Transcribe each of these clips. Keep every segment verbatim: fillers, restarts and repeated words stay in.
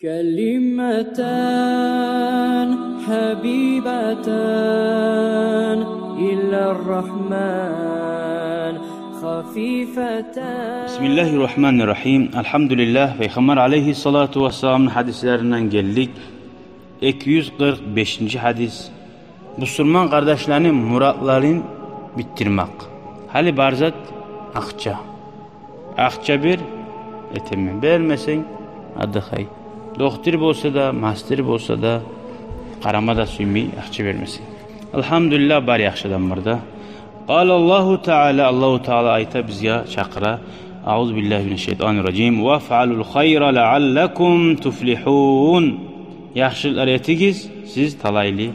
كلمتان حبيبتان إلى الرحمن خفيفتان. بسم الله الرحمن الرحيم. الحمد لله. Пайхаммар алейгьиссалату вассаламны гьадислеринден гелдик. Эки юз къыркъ бешинчи гьадис. Бусурман къардашланы муратларын битдирмек. Гьали бар зат акъча. Акъча бер, этемен. Бермесенг, отдыхай. Дохтур болса да, мастер болса да, къарама да сюймей, акъча бермесенг. Алгьамдулиллагь, бар яхшы адамлар да. قال الله تعالى, Аллагьу Таала айта бизге, чакъыра: أعوذ بالله من الشيطان الرجيم. وافعلوا الخير لعلكم تفلحون. Яхшылыкълар этигиз, сиз талайлы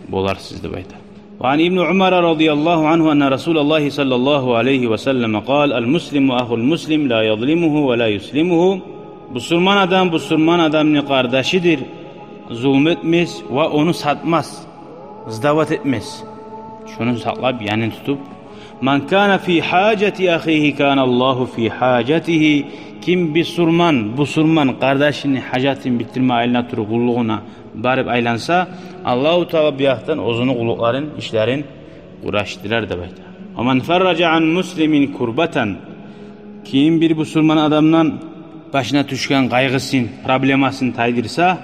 боларсыз, деп айта. وعن ابن عمر رضي الله عنه أن رسول الله صلى الله عليه وسلم قال: المسلم أخو المسلم لا يظلمه ولا يسلمه. Бусурман адам бусурман адамны къардашыдыр, зулму этмес ва ону сатмас, сдавать этмес. Шону сакълап, янын тутуп. من كان في حاجة أخيه كان الله في حاجته. Ким бусурман, бусурман къардашыны гьажатын битдирме айлана туруп къуллугъуна барып айланса, Аллагьу Таала бу якъдан оьзюню къуллукъларын, ишлерин къурашдырар, деп айта. ومن فرج عن مسلم كربة. Ким бир бусурман адамдан башына тюшген къайгъысын, проблемасын тайдырса,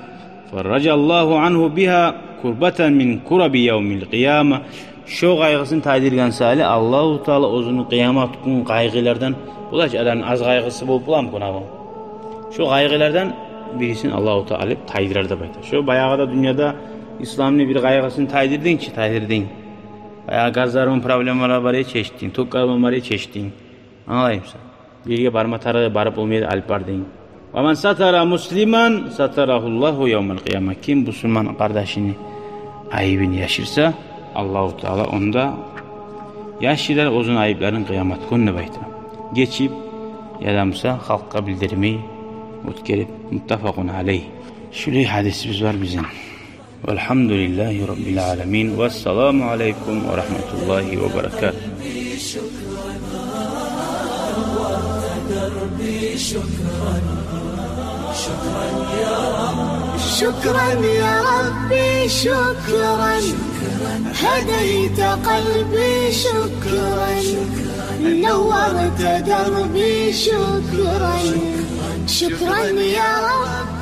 فرج الله عنه بها كربة من كرب يوم القيامة. Шо къайгъысын тайдыргъан саялы Аллагьу Таала оьзюню къыямат гюн къайгъылардан, булай чы адамны аз къайгъысы болуп боламы гюнагьы? Шо къайгъылардан бирисин Аллагьу Таала алып тайдырар, деп айта. Шо баягъыда дюньяда исламны бир къайгъысын тайдырдынг чы, тайдырдынг. Баягъы газлар булан проблемалар бар эди, чечдинг. Токгар булан бар эди, чечдинг. Англаймысан? Бирге барма тарыкъ эди, барып болмай эди, алып бардынг. ومن ستر مسلما ستره الله يوم القيامة. Ким бусурман къардашыны айыбын яшырса, Аллагьу Таала онда яшырар оьзюню айыпларын къыямат гюн, деп айта. Гечип, яда буса халкъгъа билдирмей, оьтгерип. متفق عليه. Шулай гьадисибиз бар бизин. والحمد لله رب العالمين. والسلام عليكم ورحمة الله وبركاته. شكرا يا ربي، شكرا. هديت قلبي، شكرا. نورت دربي، شكرا. شكرا يا رب.